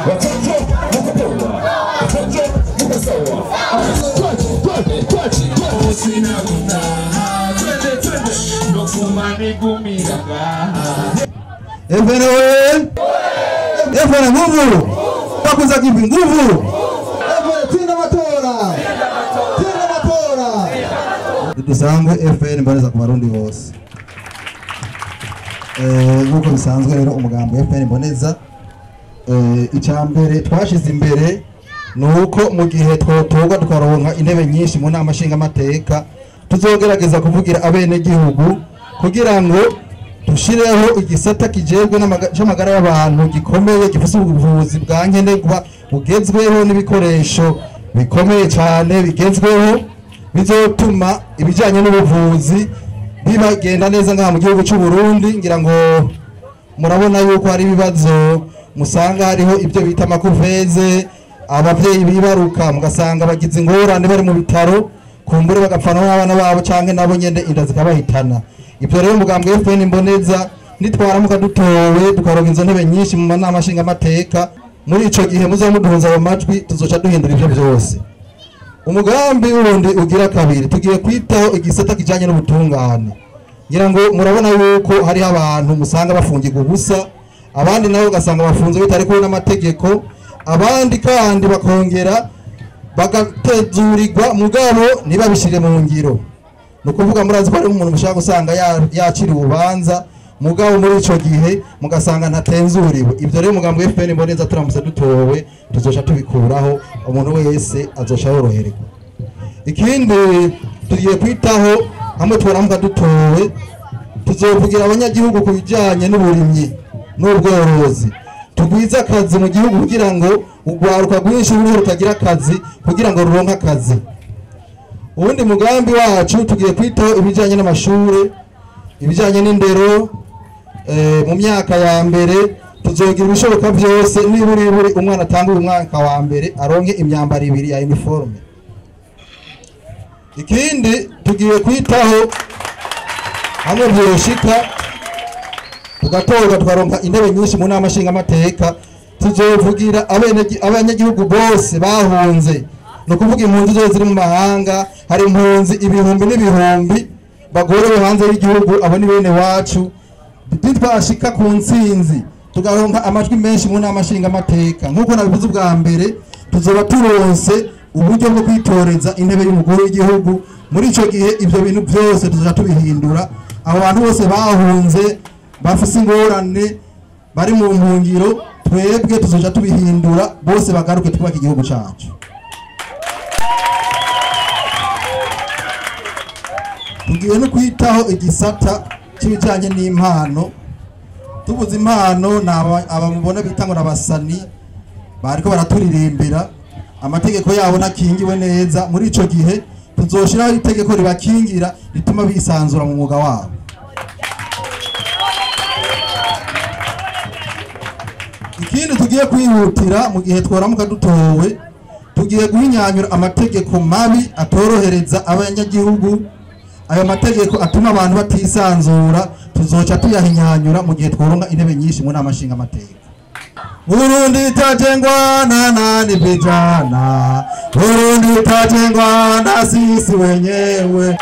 Watoto mko poa, watoto mko sawa. Sina kutaha, twende twende, nokumanigumiraga. FN oye! FN nguvu! Bakuza kipi nguvu? FN tinda matora! Tinda matora! Dusanzwe FN Mboneza ku Barundi bose. Nkuko bisanzwe rero umugambo FN Mboneza icambere twashize imbere nuko mu gihe twotorwa tukaronka intebe nyinshi mu nama nshingamateka tuzogerageza kuvugira abene gihugu kugira ngo dushireho igisata kijejwe n'amagara y'abantu gikomeye gifise ubuvuzi bwa nkenerwa bugezweho n'ibikoresho bikomeye cyane bigezweho bizotuma ibijyanye n'ubuvuzi bibagenda neza ngaha mu gihugu cy'u Burundi. Ngira ngo murabona yuko hari ibibazo musanga hariho ibyo bita amakuveze, abavyeyi bibaruka mugasanga bagize ingorane bari mu bitaro kumbure bagapfana n'abana babo canke nabo nyene inda zikabahitana. Ibyo rero umugambwe FN Mboneza nitwaramuka dutowe tukaronka izo ntebe nyinshi mu nama nshingamateka, muri ico gihe muzomuduhuza ayo majwi tuzoca duhindura ivyo vyose. Umugambi wundi ugira kabiri tugiye kwitaho igisata kijanye n'ubutungane. Ngira ngo murabona yuko hari abantu musanga bafungirwa ubusa, abandi nabo ugasanga bafunze bitari kumwe n'amategeko, abandi kandi bakongera bagatezurirwa mugabo ntibabishire mu ngiro. Nukuvuga murazi ko ari umuntu mushaka gusanga yakira ububanza mugabo muri ico gihe mugasanga ntatenzuriwe. Ibyo rero umugambi FN Mboneza turamutse dutowe tuzoca tubikuraho, umuntu wese azoca yorohererwa. Ikindi tugiye kwitaho hamwe twaramuka dutowe tuzovugira abanyagihugu ku bijanye n'uburimyi n'ubworozi, tugwize akazi mu gihugu kugira ngo urwaruka rwinshi ruriho rutagira akazi kugira ngo ruronke akazi. Ubundi mugambi wacu tugiye kwitaho ibijanye n'amashure, ibijanye n'indero. Mu myaka ya mbere tuzogira ibishoboka byose niburi umwana atanga umwaka wa mbere aronke imyambaro ibiri ya uniforme. Ikindi tugiye kwitaho hamwe byoshika tugatorwa tukaronka intebe nyinshi mu nama nshingamateka, tuzovugira abanyagihugu bose bahunze. Nukuvuga impunzi zose ziri mu mahanga, hari impunzi ibihumbi n'ibihumbi bagorewe hanze y'igihugu, abo ni bene wacu. Bitwashika ku ntsinzi tugaronka amajwi menshi mu nama nshingamateka, nkuko nabivuze ubwa mbere tuzoba turonse uburyo bwo kwitoreza intebe y'umukuru w'igihugu. Muri ico gihe ivyo bintu byose tuzoca tubihindura. Abo bantu bose bahunze bafise ingorane bari mu mpungiro, twebwe tuzoca tubihindura bose bagaruke twubake igihugu cacu. Tugiye no kwitaho igisata cy'ibijyanye n'impano. Tubuze impano abamubona bita ngo n'abasani bariko baraturirimbira, amategeko yabo ntakingiwe neza. Muri ico gihe tuzoshiraho itegeko ribakingira rituma bisanzura mu mwuga wabo. Ikindi tugiye kwihutira mu gihe tworamuka dutowe, tugiye guhinyanyura amategeko mabi atorohereza abanyagihugu. Ayo mategeko atuma abantu batisanzura tuzoca tuyahinyanyura mu gihe tworonka intebe nyinshi mu nama nshingamateka. Burundi itajengwa na nani vijana, Burundi itajengwa na sisi wenyewe.